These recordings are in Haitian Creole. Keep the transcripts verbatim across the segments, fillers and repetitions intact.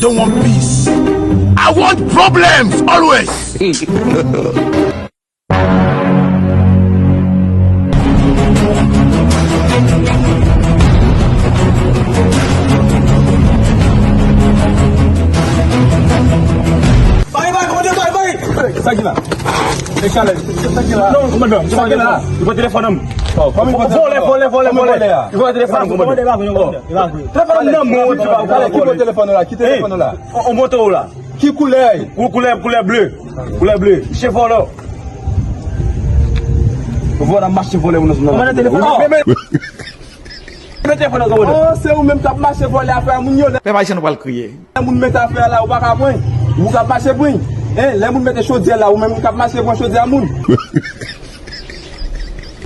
Don't want peace. I want problems always. Sa ki la? E chalè. Sa ki la? Non, kòmandan, sa ki la? Li pran telefòn an m. Kòman li pran telefòn? Vòlè, vòlè, vòlè, vòlè. Li pran telefòn an m, kòmandan. Telefòn an m nan men w, ou di pa vòlè. Ki bò telefòn la? Ki telefòn la? On moto la. Ki koulè? Kou-, koulè, koulè ble. Koulè ble. Misye vòlè. Vòlè, mache vòlè, moun nan. Kòmandan, telefòn an. Men telefòn nan, kòmandan. Oh, se ou menm k ap mache vòlè afè moun yo. Pèp ayisyen, nou pral kriye. Lè moun mete afè la, ou pa ka pran. Ou k ap mache pran. Hein, lè moun mete chodyè la, ou menm k ap mache pran chodyè a moun.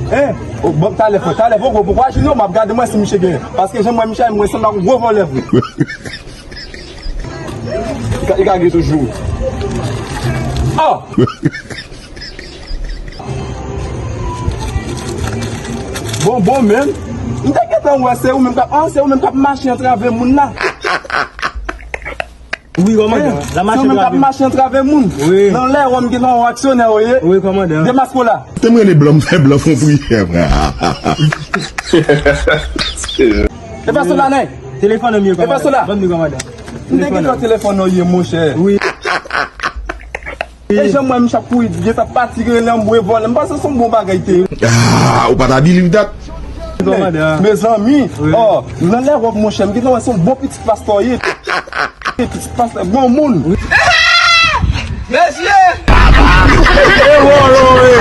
Hein? Oh, bon, talè, frè, talè, poko, poko aji non, m ap gade mwen si misye gen. Paske jan mwen misye, mwen sanble ak gwo vòlè vre. Li ka, li ka gen toujou. Oh! Bon, bon, men. M te gentan wè se ou menm k ap, ah, se ou menm k ap mache antravè moun la. Wi, kòmandan. Eh, la se ou menm k ap mache antravè moun. Wi. Nan lè wè m gentan wè aksyonè ou ye. Wi, kòmandan. Demaske w la. Te m rele blan, m fè blan fon priyè, frè. E pa sou la, nèg. Telefòn an m ye, kòmandan. E pa sou la. Ban m li, kòmandan. M te gentan telefòn ou ye, monchè. Wi. E jan mwen, m chak kouri, gen sa pati rele anmwe vòlè. M panse se yon bon bagay te ye. Ah, ou pa ta believe that? Kòmandan. Mezanmi, oh, nan lè wòb, monchè, m gentan wè se yon bon pitit pastè w ye. Pitit pastè, bon moun. Mesye! E vòlè w ye.